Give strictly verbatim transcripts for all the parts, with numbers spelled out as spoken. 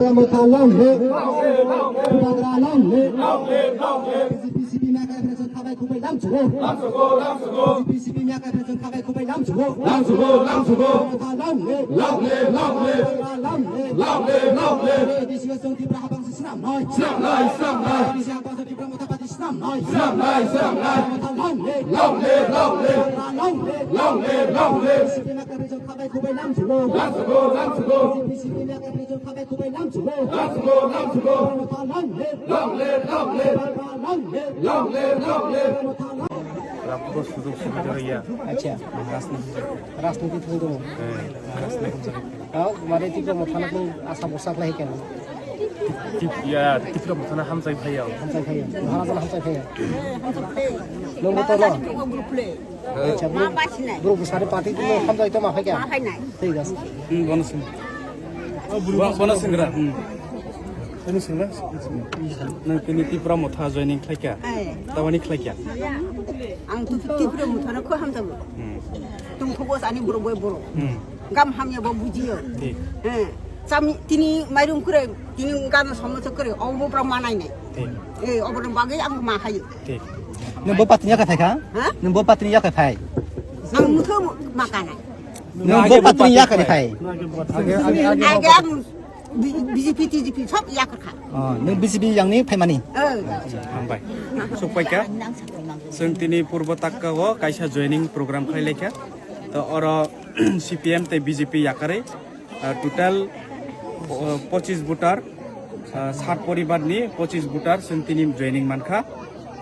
Motha long live. Bubagra long live. B J P C P M yakarwi phaichwng khabai khubai lamsugo. B J P C P M yakarwi phaichwng khabai khubai lamsugo. Motha long live. Long live, long live. Bubagra long live. Long live, long live. A D C o chwng Tipra habang se swnamnai. Swnamnai, swnamnai. A D C habang se Tipra Motha Party swnamnai. Swnamnai, swnamnai. Motha long live. Long live, long live. Bubagra long live. Long live, long live. B J P C P M yakarwi phaichwng khabai khubai lamsugo. Lamsugo, lamsugo. B J P C P M yakarwi phaichwng khabai khubai lamsugo. Lamsugo, lamsugo. Motha long live. Long live, long live. Bubagra long live. Long live, long live. Motha long live. Laptop sujug subida rwya. Acha. Maharaj ni. Rajniti thangwi tongo. Eh, Maharaj ni hamjagwi. Tao, mare Tipra Mothano tong asa bwsa khlai khe. Tip-, ya, Tipra Mothano hamjagwi phaiya. Hamjagwi phaiya. Maharaj no hamjagwi phaiya. Nungbo tono. Acha, bro. Bro, bwsani party tong hamjagwi tong ma phai khe. Thik ase. Hmm, bono sing. Bo-, bono singra. Hmm. Bono singra. Nang tini Tipra Motha joining khlaikha. Ai. Tawani khlaikha. Ang tu Tipra Mothano kho hamjago. Hmm. Tongthogo ani borok bai borok. Hmm. Gam hamya bo bujiyo. Thik. He. Chami tini mairum kure, tini gam somoso kure, obo borok manai nai. Thik. Eh, obo bagwi ang ma khayo. Thik. Nung bo patini yakha phai kha? Ha? Nung bo patini yakha phai? Ang mutho ma kanai. Nung bo patini yakha phai? Age ang B-, B J P, T J P sob yakha kha. Oh, nung B J P yang ni phaimani? Eh. Hambai. Sukpai kha. Chwng tini Purbo Takka o kaisa joining program khlai laikha. To oro C P M tei B J P yakarwi, ah, total, oh, pochis voter, ah, sat poribar ni pochis voter chwng tini joining mankha.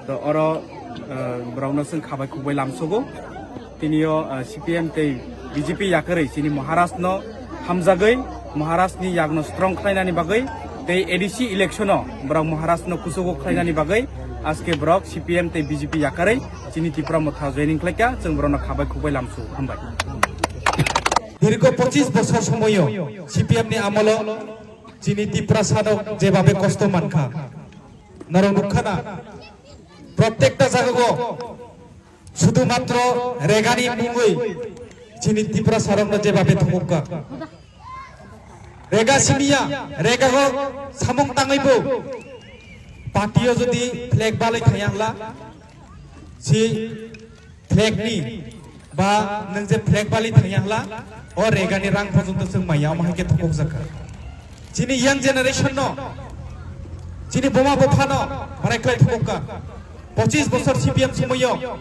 To oro, ah, borokno chwng khabai khukbai lamsogo. Tinio, ah, C P M tei B J P yakarwi chini Maharaj no hamjagwi Maharaj ni yakno strong khlainani bagwi tei A D C election o borok Maharaj no kuchugo khlainani bagwi aske borok C P M tei B J P yakarwi chini Tipra Motha joining khlaikha, chwng borokno khabai khukbai lamsu. Hambai. Dirgo pochis bosor somoyo C P M ni amolo chini Tiprasa rok jebabe kosto mankha. Norok nukha na, protekta jagao sudu matro Regani mungwi chini Tiprasa rokno jebabe thumukha. Rega simiya, Rega o samung tangwi bo. Party o jodi flag balai thaya hla, si flag ni ba nwng je flag balai thaya hla, o Rega ni rang porjonto chwng maya, omo hai khe thokok jakha. Chini young generation no, chini buma bupha no, barai klai thokok ka. Pochis bosor C P M sumayo,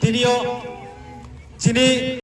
tini o chini